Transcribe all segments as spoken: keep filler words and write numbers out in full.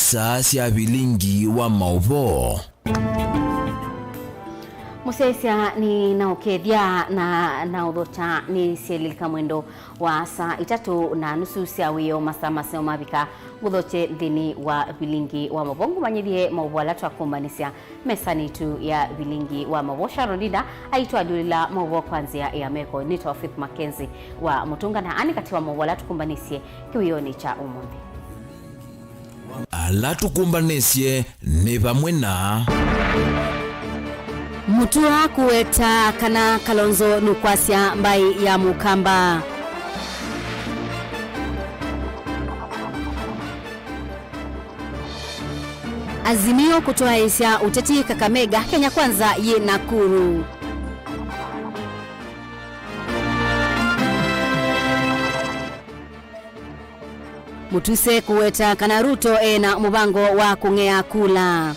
Saa sya vilingi wa maũvoo. Mũsyaĩĩsya nĩ na ũkethya na na ũthokya nĩ syelilika mwendo wa saa itatũ na nusu sya wĩoo, masaa maseo mavika ngũthokye nthĩnĩ wa vilingi wa maũvoo. Ngũmanyĩthye maũvoo ala twakũmbanĩsya mesanĩ itũ ya vilingi wa maũvoo. Sharon Ndinda aitwalyũlĩla maũvoo kwa nzĩa ya meko. Nĩtawa Faith Mackenzie wa Mũtũnga, na anĩ katĩ wa maũvoo ala tũkũmbanĩsye kĩwĩonĩ kya ũmũnthĩ. Ala tũkũmbanĩsye nĩ vamwe na. Mũtua kũweta kana Kalonzo nũkwasya mbaĩ ya Mũkamba. Azimio kũtwaĩĩsya ũteti Kakamega, Kenya Kwanza yĩ Nakuru. Mutuse kũweta kana Ruto ena mũvango wa kũng'ea kula.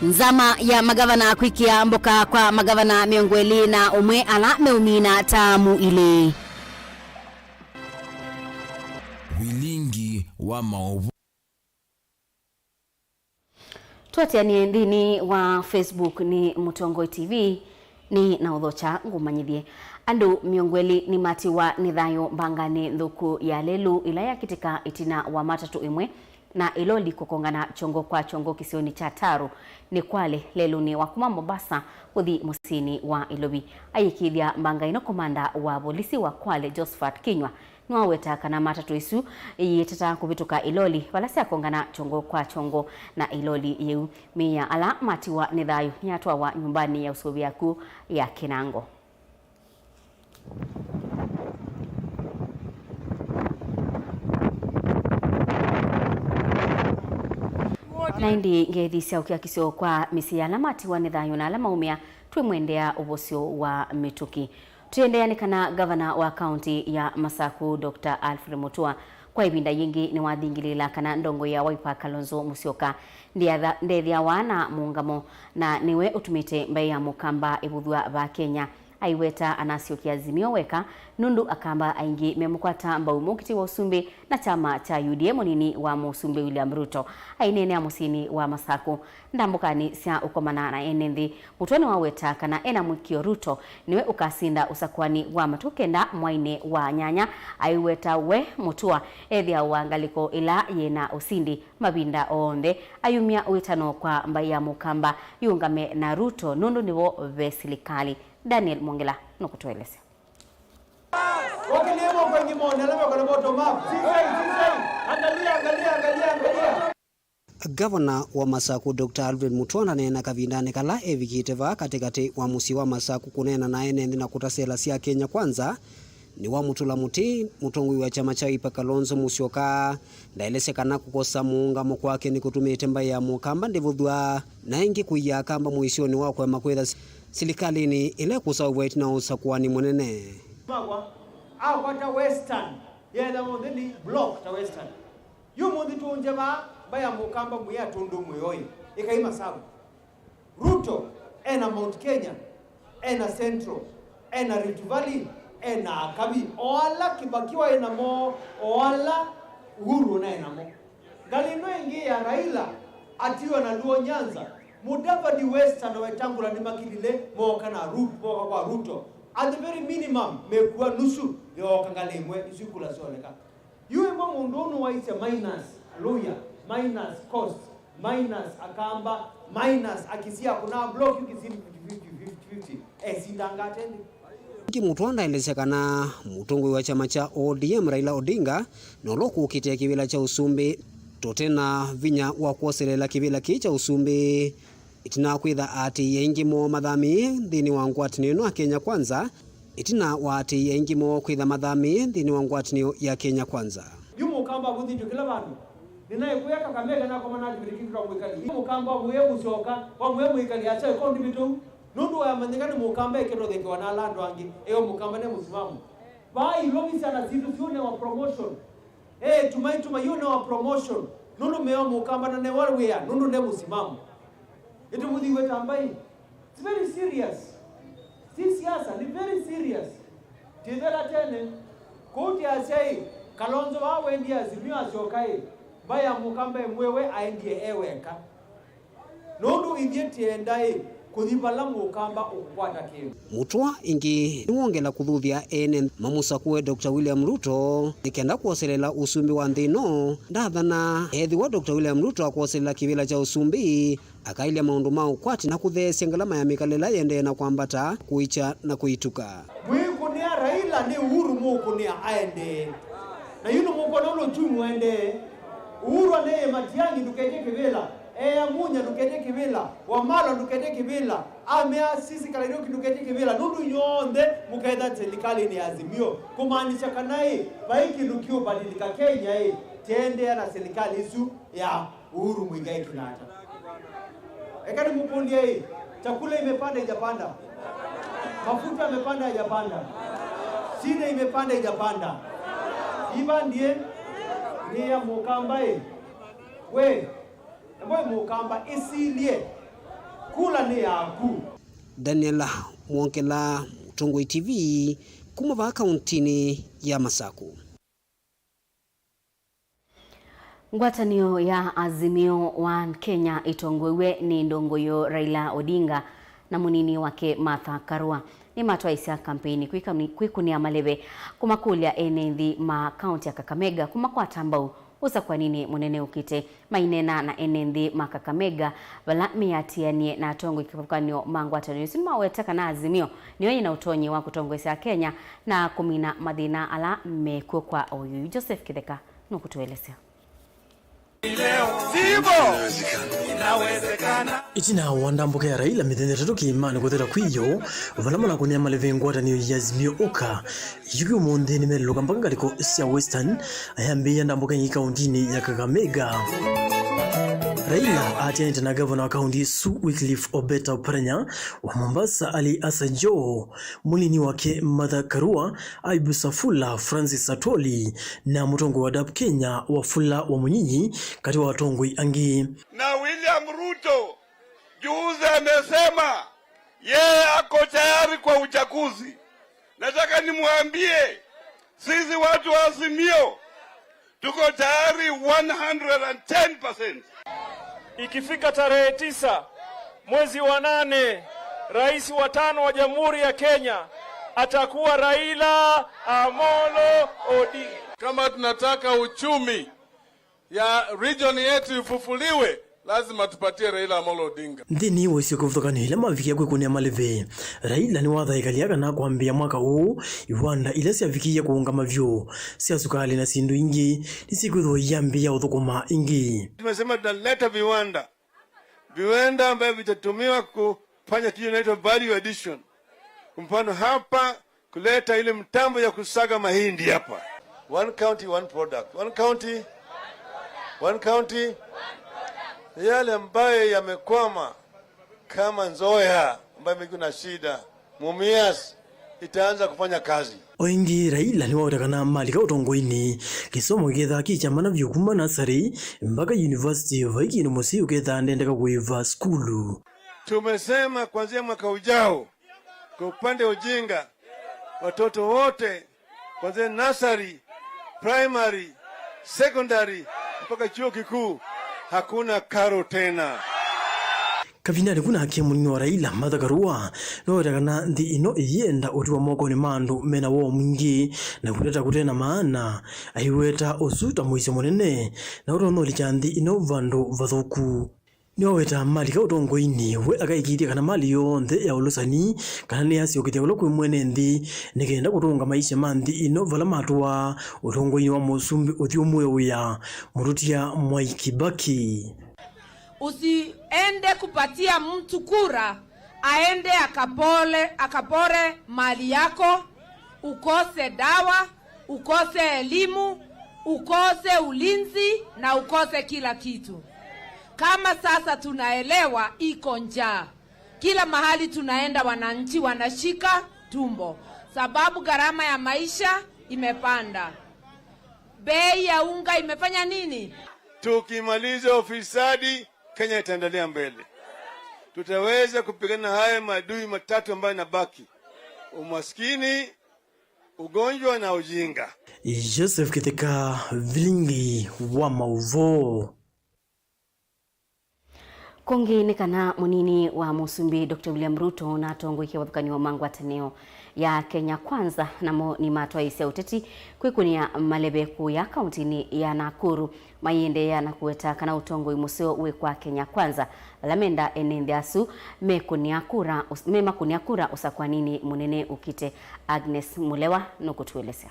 Nzama ya magavana kwĩkĩa mboka kwa magavana mĩongo ĩlĩ na ũmwe ala meũmina taamu ilĩ. Vilingi wa maũvoo. Tũatĩanĩe nthĩnĩ wa Facebook nĩ Mũtongoi T V, nĩ na ũthokya ngũmanyĩthye. Andũ mĩongo ĩlĩ nĩmatiwa nĩ thayũ mbanganĩ nthũku ya lelũ ĩla yakĩtĩka ĩtina wa matatũ ĩmwe na ĩloli kũkongana kyongo kwa kyongo kĩsionĩ kya Taru nĩ Kwale lelũnĩ wa kuma Mombasa kũthi mũsyĩnĩ wa Ilovi. Ayĩkĩĩthya mbanga ĩno, komanda wa volisi wa Kwale Josephat Kinyua nĩwaweta kana matatũ ĩsu ĩyĩtata kũvĩtũka ĩloli vala syakongana kyongo kwa kyongo na ĩloli yĩu. Mĩĩ ya ala matiwa nĩ thayũ nĩyatwawa nyũmbanĩ ya ũsũvĩa kw'ũ ya Kinango. Na ĩndĩ ngethi sya ũkiakisyo kwa mĩsyĩ ya ala matiwa nĩ thayũ na ala maũmĩa twĩmwendea ũvosyo wa mĩtũkĩ. Tũiendeea nĩ kana ngavana wa kaũntĩ ya Masaku, Doctor Alfred Mutua, kwa ĩvinda yĩngĩ nĩwathingĩlĩĩla kana ndongoi ya Wiper Kalonzo Musyoka ndĩatha-, ndethĩawa na mũũngamo, na nĩwe ũtumĩte mbaĩ ya Mũkamba ĩvũthw'a vaa Kenya. Aiweta anasyokie Azimio weka nũndũ Akamba aingĩ memũkwata mbau mũkiti wa ũsumbĩ na kyama kya U D A mũnini wa mũsumbĩ William Ruto. Aineenea mũsyĩnĩ wa Masaku, ndambũkanĩ sya ũkomana na ene nthĩ, Mutua nĩwaweta kana ena mũĩkĩĩo Ruto nĩwe ũkasinda ũsakũanĩ wa matukũ kenda mwainĩ wa nyanya. Aiweta we Mutua ethĩawa ngalĩko ĩla yĩna ũsindi mavinda onthe. Ayumya wĩtano kwa mbaĩ ya Mũkamba yĩũngame na Ruto nũndũ nĩvo ve silikalĩ. Daniel Mwongela nũkũtũelesya. Wakilie moko ingi mone, ala meko na bottom up. Sisei, sisei. Angalia, angalia, angalia, angalia. Gavana wa Masaku, Doctor Alfred Mutua, ndaneena kavindanĩ kala evikĩte vaa katĩkatĩ wa mũsyĩ wa Masaku kũneena na ene nthĩ na kũtasya ĩla sya Kenya Kwanza, nĩwamũtũla mũtĩ mũtongoi wa kyama kya Wiper Kalonzo Musyoka. Ndaelesya kana kũkosa mũũngamo kwake nĩkũtumĩte mbaĩ ya Mũkamba ndĩvũthw'a, na ĩngĩ kũia Akamba mũisyonĩ wa kũema kwĩtha si-, silikalĩnĩ ĩla ĩkũseũvw'a ĩtina wa ũsakũani mũnene. Makwa, akwata Western, yetha ũnthĩ nĩ block ta Western. Yu mũnthĩ tũũngye vaa, mbaĩ ya Mũkamba mwĩa tũndũ mwĩoi, ĩkai Masaku. Ruto ena Mount Kenya, ena Central, ena Rift Valley, ena Akabi, o ala Kibaki waĩ namo, o ala Uhuru naĩ namo. Ngalĩ ĩno ĩngĩ ya Raila atiwa na Luo Nyanza, Mudavadi, Western na Wetangula nĩmakilile mooka na Ru-, mooka kwa Ruto. At the very minimum, mekua nusu yooka ngalĩ ĩmwe, isu ikula syoneka. Yu ĩmwe mũndũ ũũ nũwaisye minus Aluya, minus Coast, minus Akamba, minus Akisia, kũnaa block yu Kisii fifty fifty fifty fifty. Esindanga ate nthĩ. Ĩngĩ Mutua ndaelesya kana mũtongoi wa kyama kya O D M Raila Odinga nũla ũkũkĩte kĩvĩla kya ũsumbĩ, tũte na vinya wa kwoseleela kĩvĩla kĩĩ kya ũsumbĩ. Ĩtina wa kwĩtha aatĩĩi aingĩ moo mathamĩĩe nthĩnĩ wa ngwatanĩo ĩno ya Kenya Kwanza, ĩtina wa aatĩĩi aingĩ moo kwĩtha mathamĩĩe nthĩnĩ wa ngwatanĩo ya Kenya Kwanza. Yu Mũkamba avũthĩtw'e kĩla vandũ. Nĩnaĩ kũya Kakamega nakoma na kĩvĩlĩkĩtũ na mwĩkali. Yu Mũkamba avũĩe Mũsyoka, wamwĩa mwĩkali asya ĩko ndivĩtũu. Nũndũ wayamanyĩka nĩ Mũkamba ĩkĩtothekewa na ala andũ angĩ. Eo Mũkamba ne mũsimamo. Vaa ilovi syana sitũ syũnewa promotion. Eĩtu maitũ mayũnewa promotion nũndũ meo Mũkamba na newa wĩa nũndũ ne mũsimamo. Ĩtũvũthiw'e ta mbaĩ. It's very serious. Si siasa, ni very serious. Tithela tene, kũu tiasya ĩ, Kalonzo vaa wendie Azimio asyoka ĩ, mbaĩ ya Mũkamba ĩmwĩwe aendie e weka. Nũndũ ithyĩ tienda ĩ, kũthi vala Mũkamba ũkũkwata kĩndũ. Mũtũa ĩngĩ nĩwongela kũthuthya ene mamũsakũe Doctor William Ruto nĩ kenda kwoselela ũsumbĩ wa nthĩ ĩno, ndathana. Ethĩwa Doctor William Ruto akwoselela kĩvĩla kya ũsumbĩ, akaĩlya maũndũ ma ũkwati na kũtheesya ngalama ya mĩkalĩle ĩla ĩendee na kwambata, kũikya na kũituka. Mwĩkũnĩa Raila nĩ Uhuru mũkũnĩa aendee. Na yu nĩmũkwona ũla uchumi ũendee. Uhuru anee Matiang'i ndũketye kĩvĩla, ea Munya ndũketye kĩvĩla, Wamalwa ndũketye kĩvĩla, amea sisi Kalairioki ndũketye kĩvĩla, nũndũ inyw'onthe mũketha silikalĩnĩ ya Azimio, kũmaanisha kana ĩ, vai kĩndũ kĩũbadilika Kenya ĩ, tĩendea na silikali isu ya Uhuru Muigai Kenyatta. Eka nimkũlye ĩ, chakula imepanda ijapanda? Mafuta yamepanda ijapanda? Shida imepanda ijapanda? Ivandie nĩ ya Mũkamba ĩ. We, emwe Mũkamba ĩsilye. Kula nĩ yaku. Daniel Mwongela, Mũtongoi T V, kuma vaa kauntinĩ ya Masaku. Ngwatanĩo ya Azimio One Kenya ĩtongoew'e nĩ ndũngũyũ Raila Odinga na mũnini wake Martha Karua nĩmatwaĩsya kampeini kwĩkani-, kwĩkũnĩa maleve kũmakũlya ene nthĩ ma kaunti ya Kakamega kũmakwata mbau ũsakũaninĩ mũnene ũkĩte. Maineena na ene nthĩ ma Kakamega vala meatĩanĩe na atongoi kĩvathũkany'o ma ngwatanĩo ĩsu, nĩmaweta kana Azimio nĩyo yĩna ũtonyi wa kũtongoesya Akenya na kũmina mathĩna ala mekw'o kwa oyu. Joseph Kĩtheka nũkũtũelesya. Sivyo? Inawezekana. Ĩtina wa ndambũka ya Raila mĩthenya ĩtatũ kĩĩmanĩ kũthela kwĩ yo, vala manakũnĩa maleve ngwatanĩo ya Azimio ũka, yu ũmũnthĩ nĩmelũka mpaka ngalĩko sya Western, ayambĩĩa ndambũka ĩngĩ kauntinĩ ya Kakamega. Raila aatĩanĩte na gavana wa kaunti ĩsu Wycliffe Obeta Oparanya, wa Mombasa Ali Hassan Joho, mũnini wake Martha Karua, Ayubu Safula, Francis Atwoli, na mũtongoi wa dap Kenya Wafula Wamunyinyi, katĩ wa atongoi angĩ. Na William Ruto juzi amesema yeye ako tayari kwa uchaguzi. Nataka nimwambie, sisi watu wa Azimio tuko tayari one hundred and ten percent. Ikifika tarehe tisa mwezi wa nane, rais wa tano wa Jamhuri ya Kenya atakuwa Raila Amolo Odinga. Kama tunataka uchumi ya region yetu ifufuliwe, lazima tupatie Raila Amolo Odinga. Nthĩnĩ wa isio kĩvathũkany'o ila mavikie kwĩkũnĩa maleve, Raila nĩwathaĩkalya kana kwambĩĩa mwaka ũũ, iwanda ila syavikie kũũngama vyũ sya sukalĩ na syĩndũ ingĩ nĩsikwĩthĩwa iyambĩĩa ũthũkũma ĩngĩ. Tumesema tunaleta viwanda, viwanda ambavyo vitatumiwa kufanya kitu inaitwa value addition. Kwa mfano hapa, kuleta ile mtambo ya kusaga mahindi hapa. One county, one product. One county, one county. Yale ambayo yamekwama kama Nzoia, ambayo imekuwa na shida, Mumias itaanza kufanya kazi. O ĩngĩ, Raila nĩwaweta kana malika ũtongoinĩ, kĩsomo kĩkethaa kĩ kya mana vyũ kuma nasarĩ mpaka yunivasitĩ, vai kĩndũ mũsyai ũkethaa ndendeka kũĩva sukulu. Tumesema kuanzia mwaka ujao, kwa upande wa ujinga, watoto wote kuanzia nursery, primary, secondary mpaka chuo kikuu, hakuna karo tena. Kavindanĩ ku nake mũnini wa Raila, Martha Karua, nĩwaweta kana nthĩ ĩno ĩyĩenda ũtiwa mokonĩ ma andũ mena woo mwingĩ na kũteta kũte na maana, aiweta ũsu ta mũisyo mũnene na ũtonya ũlikya nthĩ ĩno vandũ vathũku. Nĩwaweta malika ũtongoinĩ, we akaĩkĩĩthya kana mali yonthe ya ũlũsani kana nĩyasyokethya ũla kwĩ mwene nthĩ nĩ kenda kũtũnga maisha ma nthĩ ĩno vala matũaa ũtongoinĩ wa mũsumbĩ ũthyũmũe wĩa, Mũtũtia Mwai Kibaki. Usiende kupatia mtu kura aende akapole, akapore mali yako, ukose dawa, ukose elimu, ukose ulinzi na ukose kila kitu. Kama sasa tunaelewa iko njaa. Kila mahali tunaenda wananchi wanashika tumbo sababu gharama ya maisha imepanda. Bei ya unga imefanya nini? Tukimaliza ufisadi, Kenya itaendelea mbele. Tutaweza kupigana haya maadui matatu ambayo yanabaki: umaskini, Ugonjwa na ujinga. Joseph Kĩtheka, vilingi wa maũvoo. Kũngĩ nĩ kana mũnini wa mũsumbĩ Doctor William Ruto na atongoi kĩvathũkany'o ma ngwatanĩo ya Kenya Kwanza namo nĩmatwaĩĩsya ũteti kwĩkũnĩa maleve kũya kaũntĩnĩ ya Nakuru. Maiendeea na kũweta kana ũtongoi mũseo wĩ kwa Kenya Kwanza, vala menda ene nthĩ asu mekũnĩa kura, memakũnĩa kura ũsakwaninĩ mũnene ũkĩte. Agnes Mulewa nũkũtũelesya.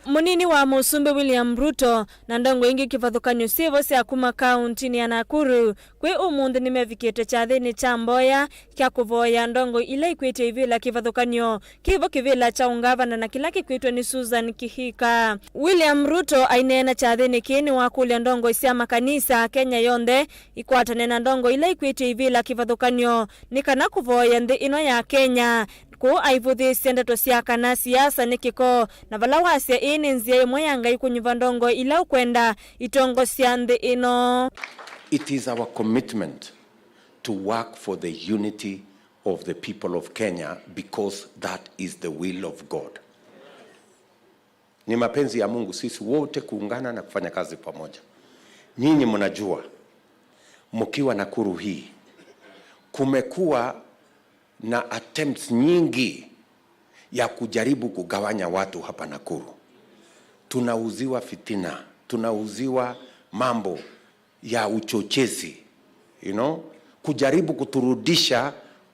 Mũnini wa mũsumbĩ William Ruto na ndongo ingĩ kĩvathũkany'o syĩvo sya kuma kaũntĩnĩ ya Nakuru kwĩ ũmũnthĩ nĩmevikĩte kyathĩnĩ kya mboya kya kũvoya ndongo ila ikwĩtye ivĩla kĩvathũkany'o kĩvo kĩvĩla kya ũngavana na kĩla kĩkwĩtwe nĩ Susan Kihika. William Ruto aineena kyathĩnĩ kĩĩ nĩwakũlya ndongo sya makanisa Kenya yonthe ikwatane na ndongo ila ikwĩtye ivĩla kĩvathũkany'o nĩ kana kũvoya nthĩ ĩno ya Kenya. Kũu aivũthĩĩsya ndeto sya kana siasa nĩ kĩko, na vala wasya ĩĩ nĩ nzĩa ĩmwe ya Ngai kũnyuva ndongo ila ũkwenda itongosya nthĩ ĩno. It is our commitment to work for the unity of the people of Kenya because that is the will of God. Ni mapenzi ya Mungu sisi wote kuungana na kufanya kazi pamoja. Nyinyi mnajua, mkiwa Nakuru hii, kumekuwa na attempts nyingi ya kujaribu kugawanya watu hapa Nakuru. Tunauziwa fitina, tunauziwa mambo ya uchochezi, you know, kujaribu kuturudisha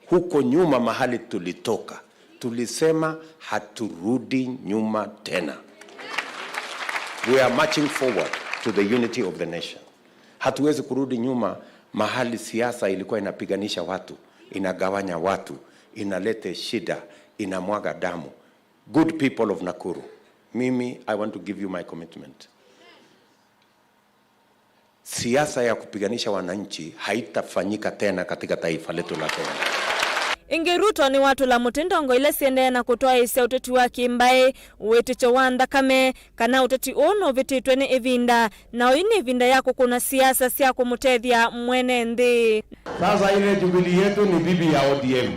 huko nyuma mahali tulitoka. Tulisema haturudi nyuma tena. We are marching forward to the unity of the nation. Hatuwezi kurudi nyuma mahali siasa ilikuwa inapiganisha watu, inagawanya watu, inalete shida, inamwaga damu. Good people of Nakuru, mimi, I want to give you my commitment. Siasa ya kupiganisha wananchi haitafanyika tena katika taifa letu la Kenya. Ĩngĩ, Ruto nĩwatũla mũtĩ ndongo ila siendee na kũtwaĩĩsya ũteti wa kĩmbaĩ, wĩtĩkyo wa nthakame, kana ũteti ũũ nũvĩtĩtwe nĩ ĩvinda, na oyu nĩ ĩvinda ya kũkũna siasa sya kũmũtethya mwene nthĩ. Sasa ile Jubilee yetu ni bibi ya O D M.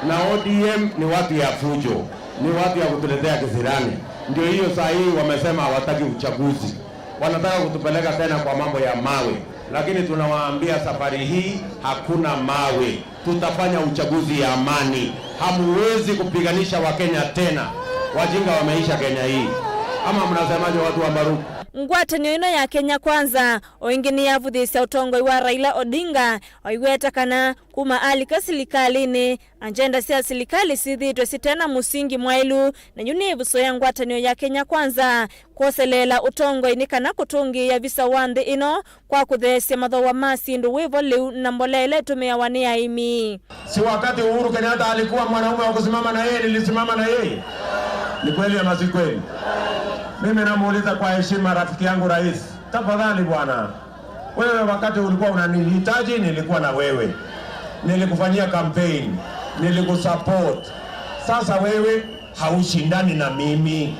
Na O D M ni watu ya fujo, ni watu ya kutuletea kisirani. Ndio hiyo saa hii wamesema hawataki uchaguzi. Wanataka kutupeleka tena kwa mambo ya mawe. Lakini tunawaambia safari hii hakuna mawe. Tutafanya uchaguzi ya amani. Hamuwezi kupiganisha Wakenya tena. Wajinga wameisha Kenya hii. Ama mnasemaje, watu wa Mbaruku? Ngwatanĩo ĩno ya Kenya Kwanza o ĩngĩ nĩyavũthĩĩsya ũtongoi wa Raila Odinga, oiweta kana kuma alika silikalĩnĩ, agenda sya silikalĩ syĩthĩĩtwe sitena mũsingi mwaĩlu, na yu nĩ ĩvuso ya ngwatanĩo ya Kenya Kwanza kwoseleela ũtongoi nĩ kana kũtũngĩĩa visa wa nthĩ ĩno kwa kũtheesya mathooa ma syĩndũ wĩvo lĩu na mbolea ĩla ĩtũmĩawa nĩ aĩmi. Si wakati Uhuru Kenyatta alikuwa mwanaume wa kusimama na yeye, nilisimama na yeye? Ni kweli ama si kweli? Mimi namuuliza kwa heshima, rafiki yangu rais, tafadhali bwana, wewe wakati ulikuwa unanihitaji, nilikuwa na wewe, nilikufanyia campaign, nilikusupport. Sasa wewe haushindani na mimi.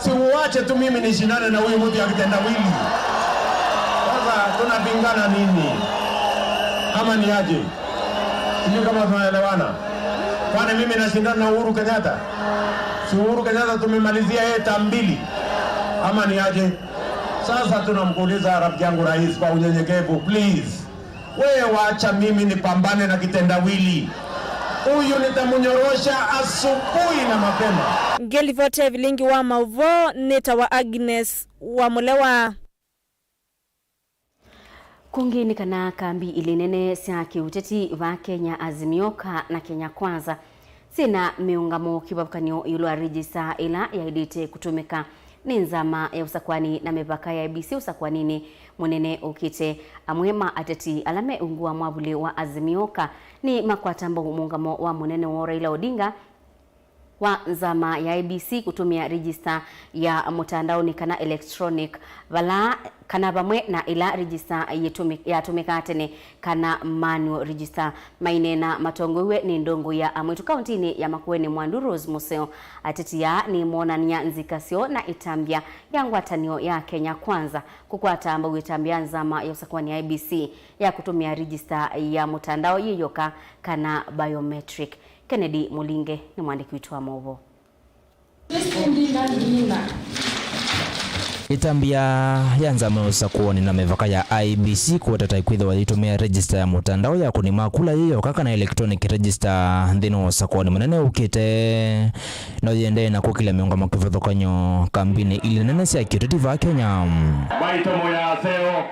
Si uache tu mimi nishindane na huyu mtu ya kitendawili. Sasa tunapingana nini? Ama ni aje? Sijui kama tunaelewana. Kwani mimi nashindana na Uhuru Kenyatta? Si Uhuru Kenyatta tumemalizia yeye term mbili? Ama ni aje? Sasa tunamkuuliza rafiki yangu rais kwa unyenyekevu, please. Wewe wacha mimi nipambane na kitendawili. Huyu nitamnyorosha asubuhi na mapema. Ngelivoti ya vilingi wa maũvoo nĩtawa Agnes wa Mũlewa. Kũngĩ nĩ kana kambi ilĩ nene sya kĩũteti va Kenya, Azimio ka na Kenya Kwanza, syĩna mĩũngamo kĩvathũkany'o ĩũlũ wa rĩgĩsta ĩla yaĩlĩte kũtũmĩka nĩ nzama ya ũsakũani na mĩvaka ya I E B C ũsakũaninĩ mũnene ũkĩte. Amwe ma ateti ala me ungu wa mwavuli wa Azimio ka nĩmakwata mbau mũũngamo wa mũnene woo Raila Odinga wa nzama ya I E B C kũtũmĩa rĩgĩsta ya mũtandaonĩ kana electronic, vala kana vamwe na ĩla rĩgĩsta yĩtũmĩ-, yatũmĩkaa tene kana manual register. Maineena matongoew'e nĩ ndongoi ya amwĩtũ kaũntĩnĩ ya Makueni, Mwandu Rose Mũseo, ateti aa nĩmoonany'a nzika syoo na ĩtambya ya ngwatanĩo ya Kenya Kwanza kũkwata mbau ĩtambya ya nzama ya ũsakũani ya I E B C ya kũtũmĩa register ya mũtandao yĩ yoka kana biometric. Kennedy Mũlinge nĩ mwandĩki witũ wa maũvoo. Ĩtambya ya nzama ya ũsakũani na mĩvaka ya I E B C kũweta ta ĩkwĩthĩwa yĩitũmĩa register ya mũtandao ya kũnima kula yĩ yoka kana electronic register nthĩnĩ wa ũsakũani mũnene ũkĩte. No yĩendee na kũkĩlya mĩũngamo kĩvathũkany'o kambinĩ ilĩ nene sya kĩũteti vaa Kenya. Maitũ mũyaseo.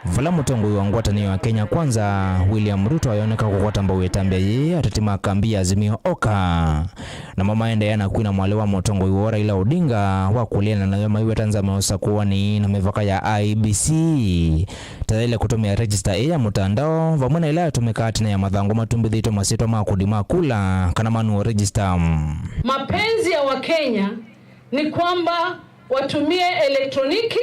Vala mũtongoi wa ngwatanĩo ya Kenya Kwanza, William Ruto, ayoneka kũkwata mbau ĩtambya yĩĩ, ateti ma kambi ya Azimio Oka namo maendeea na kwina mwalĩ wa mũtongoi woo Raila Odinga wa kũleana nayo maiweta nzama ya ũsakũani na mĩvaka ya I E B C. Tayĩle kũtũmĩa register ĩĩ ya mũtandao, vamwe na ĩla yatũmĩkaa tene ya mathangũ matumbĩthĩtwe masyĩtwa ma kũnima kula, kana manual register. Mapenzi ya Wakenya ni kwamba watumie elektroniki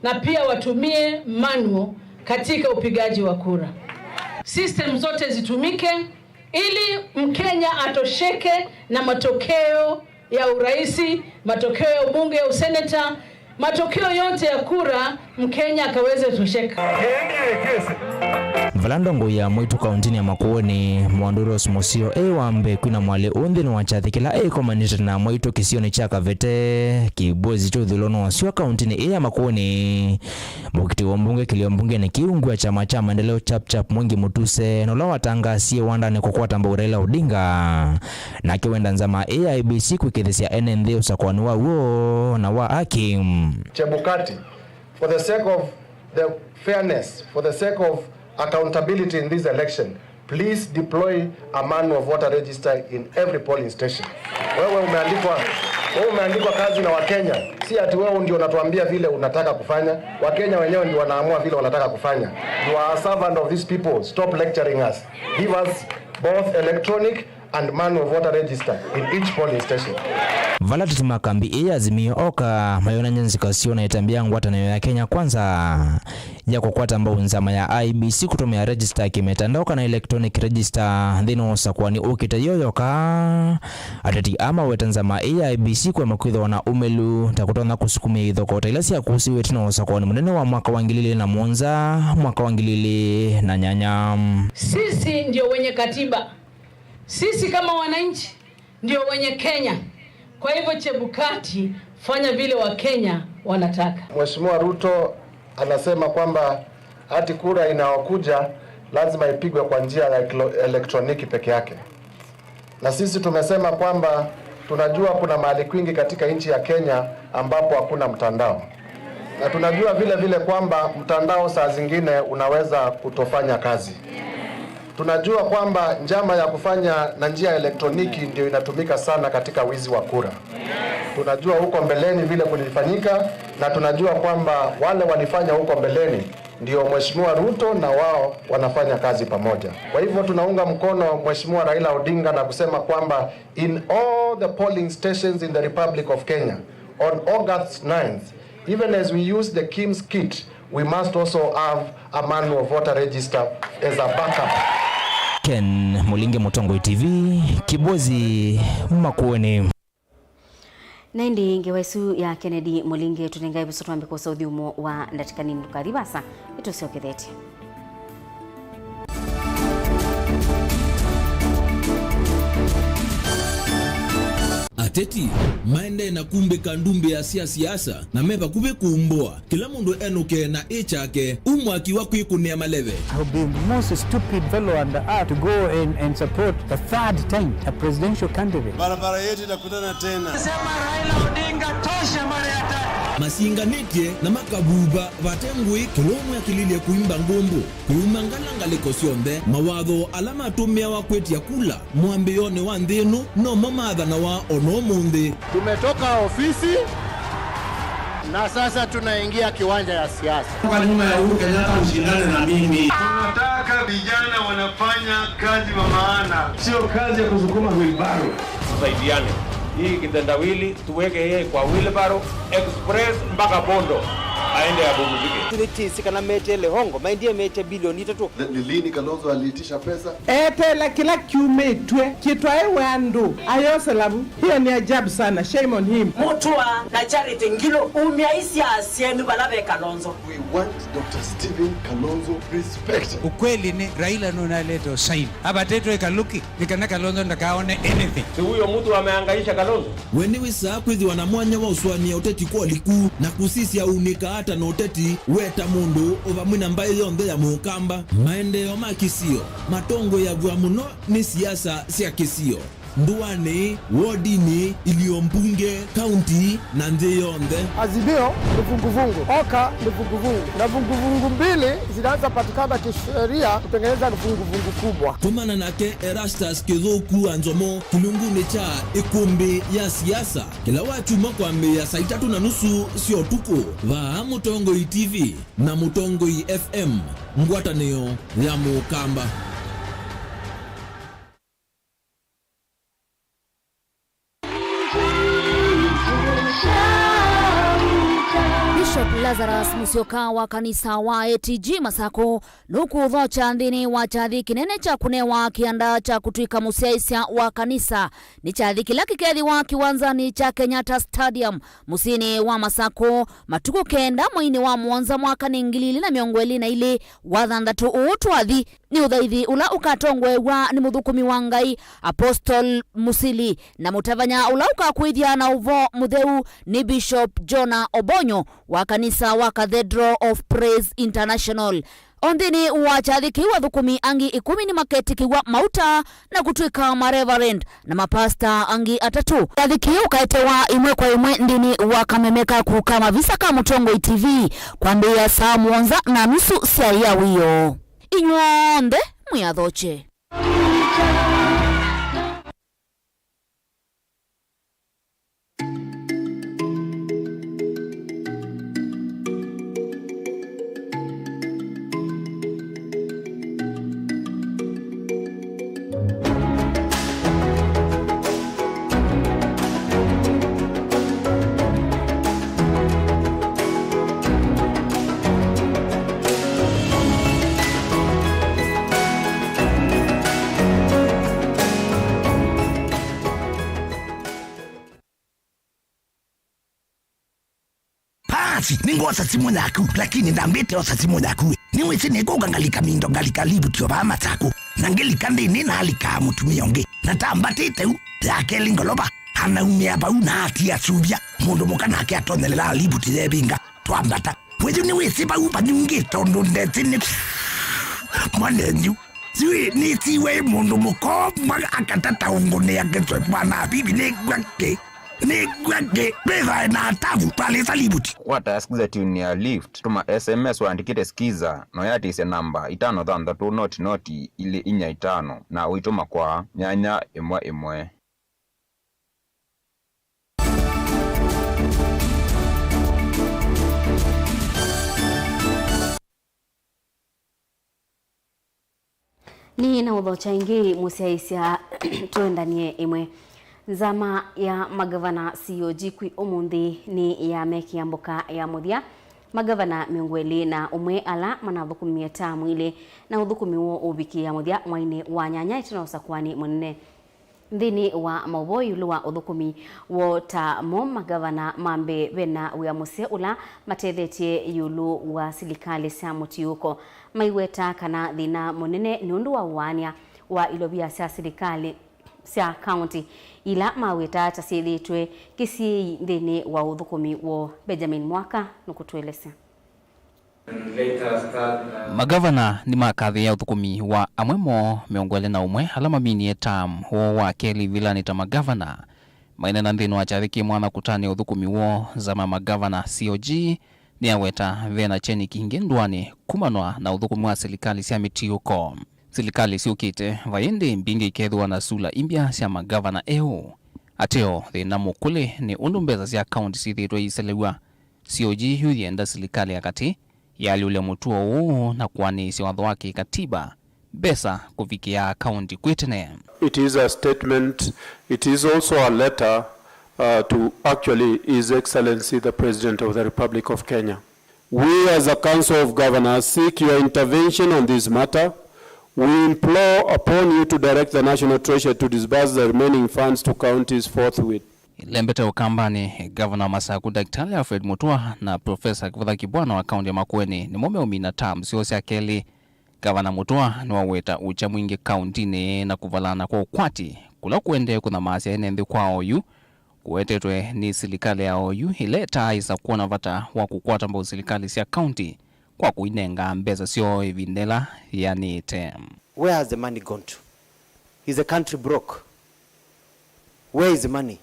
na pia watumie manual katika upigaji wa kura. System zote zitumike ili Mkenya atosheke na matokeo ya uraisi, matokeo ya ubunge, ya useneta, matokeo yote ya kura, Mkenya akaweze tosheka. Vala ndongoi ya Mwaitu kauntinĩ ya Makueni, Mwandu Rose Musio, e wa mbee kwina mwalĩ ũũ nthĩnĩ wa kyathĩ kĩla ĩkomanĩte na Mwaitu kĩsionĩ kya Kavete, Kĩbozi kya ũthũĩlonĩ wa sua kauntinĩ ĩĩ ya Makueni. Mũkiti wa mbunge kĩlio mbungenĩ kĩu, ngui wa kyama kya maendeleo Chap Chap Mwengi Mutuse, na ũla watangaasie wandanĩ kũkwata mbau Raila Odinga, nake wenda nzama ĩĩ ya I E B C kwĩkĩthĩsya ene nthĩ ũsakũani wa w'o na wa aki. Chebukati, for the sake of the fairness, for the sake of accountability in this election, please deploy a manual voter register in every polling station. Wewe umeandikwa, wewe umeandikwa kazi na Wakenya. Si ati wewe ndio unatuambia vile unataka kufanya. Wakenya wenyewe ndio wanaamua vile wanataka kufanya. You are a servant of these people. Stop lecturing us. Give us both electronic and manual voter register in each polling station. Vala ateti ma kambi ĩĩ ya Azimio Oka mayonany'a nzika syoo na ĩtambya ya ngwatanĩo ya Kenya Kwanza ya kũkwata mbau nzama ya I E B C kũtũmĩa register ya kĩmĩtandao kana electronic register nthĩnĩ wa ũsakũani ũkĩte yo yoka. Ateti aa maweta nzama ĩĩ ya I E B C kũema kwĩthĩwa na ũmĩlu ta kũtonya kũsukumĩa ithokota ila syakũsiwe ĩtina wa ũsakũani mũnene wa mwaka wa ngili ilĩ na mũonza, mwaka wa ngili ilĩ na nyanya. Sisi ndio wenye katiba. Sisi kama wananchi ndio wenye Kenya. Kwa hivyo, Chebukati, fanya vile Wakenya wanataka. Mheshimiwa Ruto anasema kwamba ati kura inayokuja lazima ipigwe kwa njia ya eklo-, elektroniki peke yake. Na sisi tumesema kwamba tunajua kuna mahali kwingi katika nchi ya Kenya ambapo hakuna mtandao. Na tunajua vile vile kwamba mtandao saa zingine unaweza kutofanya kazi. Tunajua kwamba njama ya kufanya na njia ya elektroniki ndio inatumika sana katika wizi wa kura. Tunajua huko mbeleni vile kulifanyika, na tunajua kwamba wale walifanya huko mbeleni ndio Mheshimiwa Ruto na wao wanafanya kazi pamoja. Kwa hivyo tunaunga mkono Mheshimiwa Raila Odinga na kusema kwamba in all the polling stations in the Republic of Kenya on August ninth, even as we use the KIMS kit, we must also have a manual voter register as a backup. Ken Mulinge, Mutongoi T V, Kibozi, Makueni. Na ĩndĩ ngewa ĩsu ya Kennedy Mũlinge tũnengae vĩsũ twambe kwosa ũthyũmũ wa ndatĩka nini. Ndũkathi vaasa, nĩtũsyokethetye. Ateti maendee na kumbĩka ndumbĩa sya siasa na me vakuvĩ kumbũa. Kĩla mũndũ enũke na ĩ kyake, u mwaki wa kwĩkũnĩa maleve. I would be the most stupid fellow on the earth to go and, and support the third time a presidential candidate. Barabara yetu itakutana tena. Sema Raila Odinga tosha mara ya tatu. Masinganĩtye na makavuva vate ngũĩ, kĩla ũmwe akĩlilye kũimba ngũmbũ, kũyumangala ngalĩko syonthe, mawatho ala matũmĩawa kwĩtya kula mwambĩĩonĩ wa nthĩ ĩno nomo maathanawa o na ũmũnthĩ. Tumetoka ofisi na sasa tunaingia kiwanja ya siasa. Toka nyuma ya Uhuru Kenyatta, ushindane na mimi. Tunataka vijana wanafanya kazi wa maana, sio kazi ya kusukuma wheelbarrow. Tusaidiane. Hii kitendawili tuweke yeye kwa wheelbarrow express mpaka Bondo. Aende apumzike. Nĩtĩsĩ kana meteele hongo, maendie mete bilioni itatũ. Ni lini Kalonzo aliitisha pesa? Eteela kĩla kyumĩtw'e kĩtwaĩwe andũ, ayose lavu. Hiyo ni ajabu sana. Shame on him. Mutua na Charity Ngilu, umiai syaa syenyu vala ve Kalonzo. We want Doctor Stephen Kalonzo respect. Ukweli ni Raila nunalete usaini. Avatĩtwe ĩkaluki, nĩ kana Kalonzo ndakaone anything. Si huyo mtu amehangaisha Kalonzo? We nĩwĩsaa kwĩthĩwa na mwanya wa ũsũanĩa ũteti kwa ũliku na kũsisya ũunĩka ata na ũteti we ta mũndũ o vamwe na mbaĩ yonthe ya Mũkamba. Maendeeo ma kĩsio matongoeaw'a mũno nĩ siasa sya kĩsio, ndũanĩ, wodinĩ, ilio mbunge, kaunti, na nthĩ yonthe. Azimio ni vuguvugu, OKA ni vuguvugu, na vuguvugu mbili zinaanza patikana kisheria kutengeneza vuguvugu kubwa. Komana nake Erastus Kĩthũku wa Nzomo kĩlungunĩ kya ĩkũmbĩ ya siasa kĩla wakyumwa kwambĩĩa saa itatũ na nusu sya ũtukũ vaa Mũtongoi T V na Mũtongoi F M, ngwatanĩo ya Mũkamba. Bishop Lazarus Musyoka wa kanisa wa A T G Masako nũkũthokya nthĩnĩ wa kyathĩ kĩnene kya kũnewa kĩanda kya kũtw'ĩka mũsyaĩĩsya wa kanisa. Nĩ kyathĩ kĩla kĩkethĩwa kĩwanzanĩ kya Kenyatta Stadium mũsyĩnĩ wa Masako matukũ kenda mweinĩ wa mũonza mwakanĩ ngili ilĩ na mĩongo ĩlĩ na ilĩ wa thanthatũ ũũ twathi. Nĩ ũthaithi ũla ũkatongoew'a nĩ mũthũkũmi wa Ngai, Apostle Musili, na mũtavany'a ũla ũkakwĩthya na ũvoo mũtheu nĩ Bishop Jonah Obonyo wa kanisa wa Cathedral of Praise International. O nthĩnĩ wa kyathĩ kĩu, athũkũmi angĩ ĩkũmi nĩmaketĩkĩw'a mauta na kũtw'ĩka mareverend na mapasta angĩ atatũ. Kyathĩ kĩu ũkaetewa ĩmwe kwa ĩmwe nthĩnĩ wa kameme kaku ka mavisa ka Mũtongoi T V kwambĩĩa saa mũonza na nusu sya ĩa wĩoo. Inyw'onthe mwĩ athokye. Basi, nĩngwosa simũ yaku, lakini ndambĩte osa simũ yaku. Nĩwĩsĩ nĩkũka ngalika mindo, ngalika livuti o vaa Masakũ. Na ngĩlika nthĩnĩ, nalikaa mũtumĩa ũngĩ. Na tambatĩte u, ya kelĩ ngolova, anaumĩa vau na atia suvya. Mũndũ mũka nake atonyelelaa livuti yevinga. Twambata. Wĩyu nĩwĩsĩ vau vanyungĩte ũndũ ndesĩ nĩ mwanenyu. Siwĩ nĩsiwe mũndũ mũkoma akatata ũngũnĩa kĩswe mwana bibi nĩgwake. Nĩgwake. Mbĩthae na atavu twalĩsa livuti. Kũkwata ya Skiza Tune ya Lift, tũma S M S waandĩkĩte Skiza, na ũyatĩĩsya namba itano thanthatũ noti noti ilĩ inya itano, na ũitũma kwa nyanya ĩmwe ĩmwe. Nĩ na ũthokya ĩngĩ mũsyaĩĩsya tũendanie ĩmwe. Nzama ya magavana C O G kwĩ ũmũnthĩ nĩ yamekĩa mboka ya mũthya magavana mĩongo ĩlĩ na ũmwe ala manathũkũmie taamu ilĩ na ũthũkũmi woo ũvikĩĩa mũthya mwainĩ wa nyanya ĩtina ũsakũani mũnene. Nthĩnĩ wa maũvoo ĩũlũ wa ũthũkũmi woo ta mo magavana ma mbee, ve na wĩa mũseo ũla matethetye ĩũlũ wa silikalĩ sya mũtiũko. Maiweta kana thĩna mũnene nĩ ũndũ wa ũaany'a wa ilovia sya silikalĩ sya kaũnti, ila maweta ta syĩthĩĩtwe kĩsiĩĩi nthĩnĩ wa ũthũkũmi woo. Benjamin Mwaka nũkũtũelesya. Magavana nĩmakathĩĩa ũthũkũmi wa amwe moo mĩongo ĩlĩ na ũmwe ala maminie tam woo wa kelĩ ĩvilanĩ ta magavana. Maineena nthĩnĩ wa kyathĩ kĩ mwanya kũtanĩa ũthũkũmi woo, nzama ya magavana C O G nĩyaweta ve na kyeni kingĩ ndũanĩ kumanwa na ũthũkũmi wa silikalĩ sya mĩtiũko. Silikalĩ syũkĩte, vai ĩndĩ mbingĩ ikethĩwa na sula imbya sya magavana eũ. Ateo, thĩna mũkũlĩ nĩ ũndũ mbesa sya kaũnti syĩthĩĩtwe iiselew'a. C O G yu yĩenda silikalĩ ya katĩ yaalyũlya mũtuo ũũ na kũanĩĩsya watho wa kĩkatiba, mbesa kũvikĩaa kaũnti kwĩ tene. It is a statement, it is also a letter, uh, to actually His Excellency the President of the Republic of Kenya. We as a Council of Governors seek your intervention on this matter. We implore upon you to direct the National Treasury to disburse the remaining funds to counties forthwith. Ilembete Ũkambanĩ, Gavana wa Masaku Daktari Alfred Mutua na Profesa Kivutha Kibwana wa kaunti ya Makueni nĩmo meũmina term syoo sya kelĩ. Gavana Mutua nĩwaweta ũkya mwingĩ kauntinĩ na kũvalana kwa ũkwati kũla kũendee kũnyamasya ene nthĩ kwa oyu kũwetetwe nĩ silikalĩ ya oyu, ĩla ĩtaaĩsa kwona vata wa kũkwata mbau silikalĩ sya kaunti kwa kũinenga mbesa syoo ĩvinda ĩla yĩanĩĩte. Where has the money gone to? Is the country broke? Where is the money?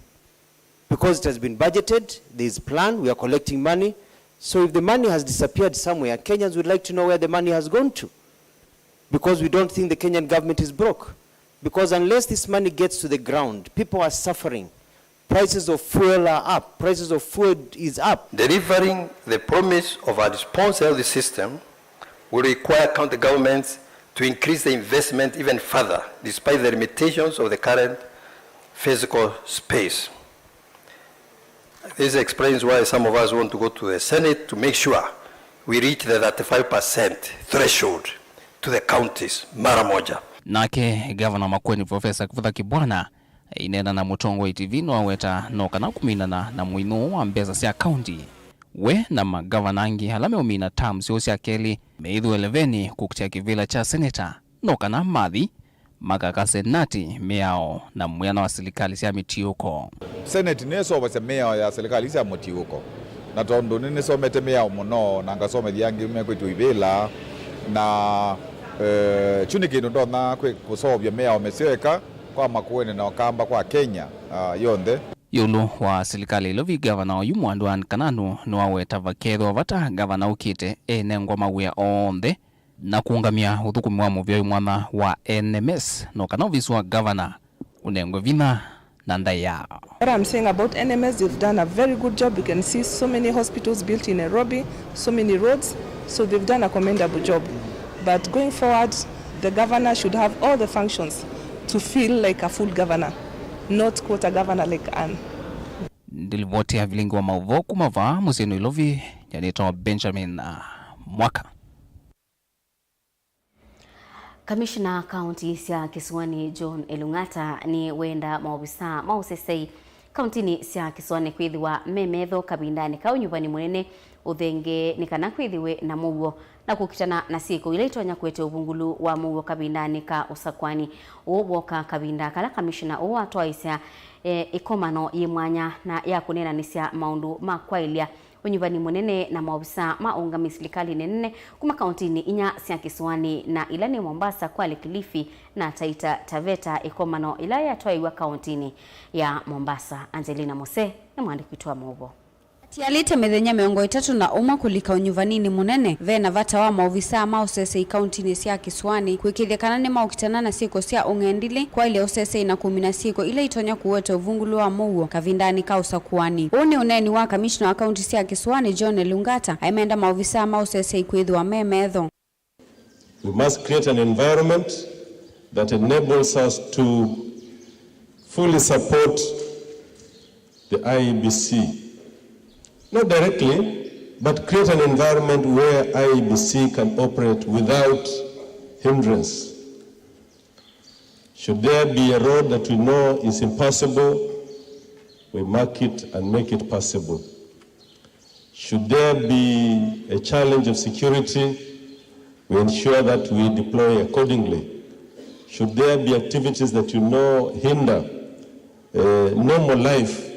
Because it has been budgeted, there is plan, we are collecting money. So if the money has disappeared somewhere, Kenyans would like to know where the money has gone to. Because we don't think the Kenyan government is broke. Because unless this money gets to the ground, people are suffering. Prices of fuel are up. Prices of food is up. Delivering the promise of a response health system will require county governments to increase the investment even further, despite the limitations of the current physical space. This explains why some of us want to go to the Senate to make sure we reach the thirty-five percent threshold to the counties mara moja. Nake Gavana wa Makueni Profesa Kivutha Kibwana aineena na Mũtongoi T V nĩwaweta no kana kũminana na mũinũo wa mbesa sya kaunti, we na magavana angĩ ala meũmina term syoo sya kelĩ meĩthwe leveni kũkitĩa kĩvĩla kya seneta, no kana mathi makakase nati mĩao na mwĩana wa silikalĩ sya mĩtiũko. Senate nĩĩseũvasya mĩao ya silikalĩ sya mũtiũko, na tondũ nĩnĩsomete mĩao mũno na ngasomethya angĩ mekwĩtw'a ivĩla, na eh, kyu nĩ kĩndũ ndonya kwĩ kũseũvya mĩao mĩseo eka kwa Makueni na Ũkamba kwa Kenya ah, yonthe. Ĩũlũ wa silikalĩ ĩlovi, gavana oyu Mwandu Ann Kananu nĩwaweta vakethĩwa vata gavana ũkĩte enengwa mawĩa onthe na kũũngamya ũthũkũmi wa mũvĩa wĩ mwanya wa N M S, no kana ovisi wa gavana ũnengwe vinya na ndaĩa. What I'm saying about N M S, they've done a very good job. You can see so many hospitals built in Nairobi, so many roads. So they've done a commendable job. But going forward, the governor should have all the functions to feel like a full governor, not quarter governor like Ann. Ndilivoti ya vilingi wa maũvoo kuma vaa mũsyĩ Nairobi, nyanĩtawa Benjamin ah, Mwaka. Kamishna kaunti sya Kĩsũanĩ John Elung'ata nĩwenda maovisaa ma ũsesei kauntinĩ sya Kĩsũanĩ kwĩthĩwa me metho kavindanĩ ka ũnyuvani mũnene ũthengee nĩ kana kwĩthĩwe na mũuo na kũkitana na syĩko ila itonya kũete ũvungũlu wa mũuo kavindanĩ ka ũsakwani. Ũũ wooka kavinda kala kamishna ũũ watwaĩsya e, ĩkomano yĩ mwanya na ya kũneenanĩsya maũndũ ma kwaĩlya ũnyuvani mũnene na maovisaa ma ũũngami silikalĩnĩ nene kuma kauntinĩ inya sya Kĩsũanĩ, na ila nĩ Mombasa, Kwale, Kilifi na Taita Taveta, ĩkomano ĩla yatwaĩw'a kauntinĩ ya Mombasa. Angelina Mose nĩ mwandĩki witũ wa maũvoo. Atialĩte mĩthenya mĩongo ĩtatũ na ũmwe kũlika ũnyuvaninĩ mũnene, ve na vata wa maovisaa ma ũsesei kauntinĩ sya Kĩsũanĩ kũĩkĩĩthya kana nĩmaũkitana na syĩko sya ũng'endilĩ, kwaĩlya ũsesei na kũmina syĩko ila itonya kũweta ũvungũlu wa mũuo kavindanĩ ka ũsakuani. Ũũ nĩ ũneeni wa kamishna wa kaunti sya Kĩsũanĩ John Elung'ata aimenda maovisaa ma ũsesei kwĩthĩwa me metho. We must create an environment that enables us to fully support the I E B C. Not directly, but create an environment where I E B C can operate without hindrance. Should there be a road that we know is impassable, we mark it and make it passable. Should there be a challenge of security, we ensure that we deploy accordingly. Should there be activities that you know hinder uh, normal life,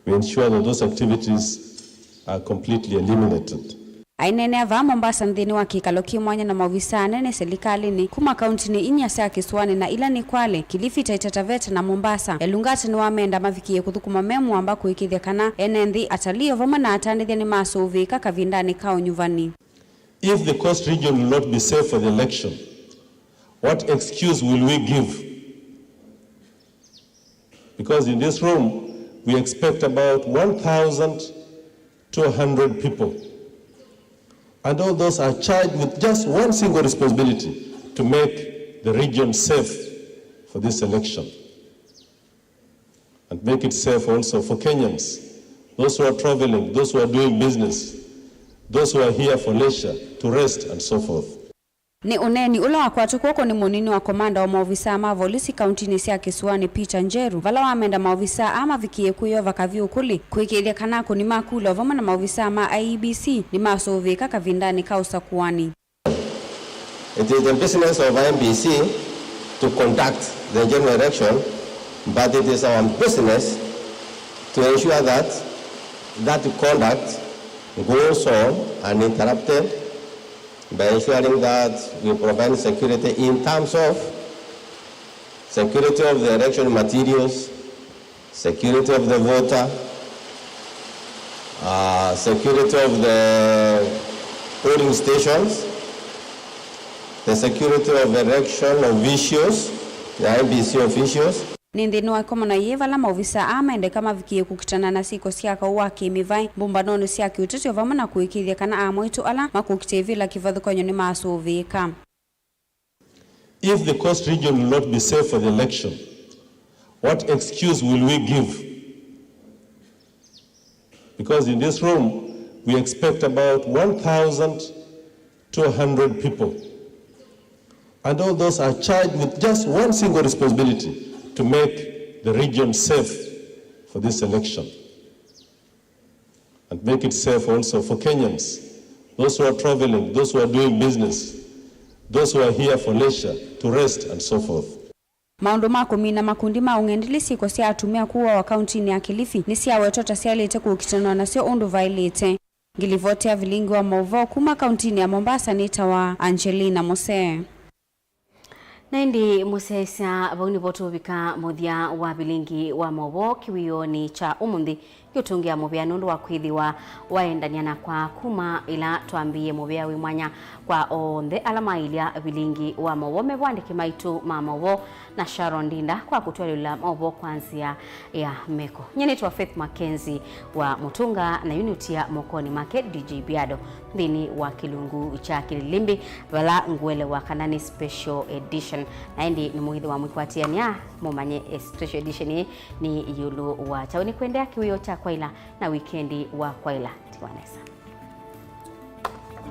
we ensure that those activities are completely eliminated. Aineenea vaa Mombasa nthĩnĩ wa kĩkalo kĩ mwanya na maovisaa anene silikalĩnĩ kuma kauntinĩ inya sya Kĩsũanĩ na ila nĩ Kwale, Kilifi, Taita Taveta na Mombasa. Elung'ata nĩwamenda mavikĩe kũthũkũma me mũamba kũĩkĩĩthya kana ene nthĩ, atalii o vamwe na atandĩthya nĩmasũvĩĩka kavindanĩ ka ũnyuvani. If the coast region will not be safe for the election, what excuse will we give? Because in this room, we expect about one thousand two hundred people. And all those are charged with just one single responsibility, to make the region safe for this election. And make it safe also for Kenyans, those who are traveling, those who are doing business, Those who are here for leisure, to rest and so forth. Nĩ ũneeni ũla wakwatwe kw'oko nĩ mũnini wa komanda wa maovisaa ma volisi kauntinĩ sya Kĩsũanĩ, Peter Njeru, vala wamenda maovisaa aa mavikĩĩe kwĩyova kavyũkũlĩ, kũĩkĩĩthya kana akũni ma kula o vamwe na maovisaa ma I E B C nĩmasũvĩĩka kavindanĩ ka ũsakũani. It is the business of I E B C to conduct the general election, but it is our business to ensure that that conduct goes on uninterrupted by ensuring that we provide security in terms of security of the election materials, security of the voter, uh, security of the polling stations, the security of election officials, the I E B C officials. Nĩ nthĩnĩ wa ĩkomano yĩĩ vala maovisaa aa mendeka mavikĩĩe kũkitana na syĩko sya kaũ wa kĩ-mĩvaĩ mbũmbanonĩ sya kĩũteti o vamwe na kũĩkĩĩthya kana Amwaitũ ala makũkita ĩvĩla kĩvathũkany'o nĩmasũvĩĩka. If the coast region will not be safe for the election, what excuse will we give? Because in this room, we expect about one thousand two hundred people. And all those are charged with just one single responsibility, to make the region safe for this election. And make it safe also for Kenyans, those who are traveling, those who are doing business, those who are here for leisure, to rest and so forth. Maũndũ ma kũmina makundi ma ũng'endeli, syĩko sya atumĩa kũawa kauntinĩ ya Kilifi nĩsyawetwa ta syaĩlĩte kũkitanwa nasyo ũndũ vaĩlĩte. Ngilivoti ya vilingi wa maũvoo kuma kauntinĩ ya Mombasa nĩtawa Angelina Mose. Na ĩndĩ mũsyaĩĩsya, vau nĩvo tũũvika mũthya wa vilingi wa maũvoo kĩwĩonĩ kya ũmũnthĩ. Ngĩũtũngĩa mũvea nũndũ wa kwĩthĩwa waendany'a nakwa kuma ĩla twambĩĩe mũvea wĩ mwanya kwa onthe ala mailya vilingi wa maũvoo, me vo andĩki maitũ ma maũvoo na Sharon Ndinda kwa kũtwalĩla maũvoo kwa nzĩa ya meko. Nyie nĩtawa Faith Mackenzie wa Mũtũnga, na yu nĩũtia mokonĩ make D J Biado nthĩnĩ wa kĩlungu kya Kĩlĩlĩmbĩ, vala ngũelewa kana nĩ special edition. Na ĩndĩ nĩmwĩthĩwa mwĩkwatĩanĩa mũmanye, eh, special edition ĩĩ nĩ ĩũlũ wa kyaũ. Nĩkwendea kĩwĩoo kya kwaĩla na wikendi wa kwaĩla. Tiwa nesa.